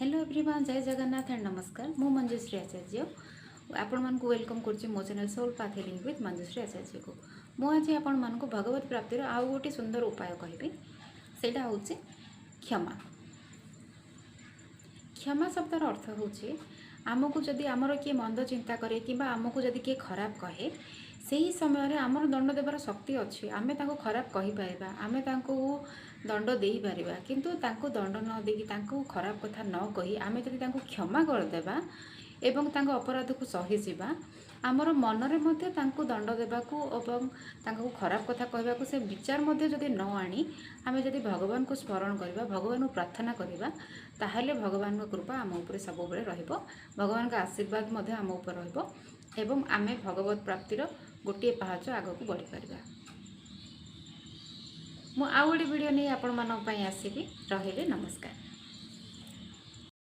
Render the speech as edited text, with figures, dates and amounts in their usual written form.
Hello everyone, Jai Jagannath and ନମସ୍କାର। ମୁଁ ମଞ୍ଜୁଶ୍ରୀ ଆଚାର୍ଯ୍ୟ, ଆପଣମାନଙ୍କୁ welcome କରୁଛି ମୋ channel sole path healing with Manjushree ଆଚାର୍ଯ୍ୟକୁ। ମୁଁ ଆଜି ଆପଣମାନଙ୍କୁ ଭଗବତ ପ୍ରାପ୍ତିର ଆଉ ଗୋଟିଏ ସୁନ୍ଦର ଉପାୟ କହିବି। ସେଇଟା ହେଉଛି କ୍ଷମା। କ୍ଷମା ଶବ୍ଦର ଅର୍ଥ ହେଉଛି, ଆମକୁ ଯଦି ଆମର କିଏ ମନ୍ଦ ଚିନ୍ତା କରେ କିମ୍ବା ଆମକୁ ଯଦି କିଏ ଖରାପ କହେ, ସେହି ସମୟରେ ଆମର ଦଣ୍ଡ ଦେବାର ଶକ୍ତି ଅଛି। ଆମେ ତାଙ୍କୁ ଖରାପ କହିପାରିବା, ଆମେ ତାଙ୍କୁ ଦଣ୍ଡ ଦେଇପାରିବା। କିନ୍ତୁ ତାଙ୍କୁ ଦଣ୍ଡ ନ ଦେଇକି, ତାଙ୍କୁ ଖରାପ କଥା ନ କହି ଆମେ ଯଦି ତାଙ୍କୁ କ୍ଷମା କରିଦେବା ଏବଂ ତାଙ୍କ ଅପରାଧକୁ ସହିଯିବା, ଆମର ମନରେ ମଧ୍ୟ ତାଙ୍କୁ ଦଣ୍ଡ ଦେବାକୁ ଏବଂ ତାଙ୍କୁ ଖରାପ କଥା କହିବାକୁ ସେ ବିଚାର ମଧ୍ୟ ଯଦି ନ ଆଣି ଆମେ ଯଦି ଭଗବାନଙ୍କୁ ସ୍ମରଣ କରିବା, ଭଗବାନଙ୍କୁ ପ୍ରାର୍ଥନା କରିବା, ତାହେଲେ ଭଗବାନଙ୍କ କୃପା ଆମ ଉପରେ ସବୁବେଳେ ରହିବ, ଭଗବାନଙ୍କ ଆଶୀର୍ବାଦ ମଧ୍ୟ ଆମ ଉପରେ ରହିବ ଏବଂ ଆମେ ଭଗବତ ପ୍ରାପ୍ତିର ଗୋଟିଏ ପାହାଚ ଆଗକୁ ବଢ଼ିପାରିବା। ମୁଁ ଆଉ ଗୋଟେ ଭିଡ଼ିଓ ନେଇ ଆପଣମାନଙ୍କ ପାଇଁ ଆସିବି। ରହିଲି, ନମସ୍କାର।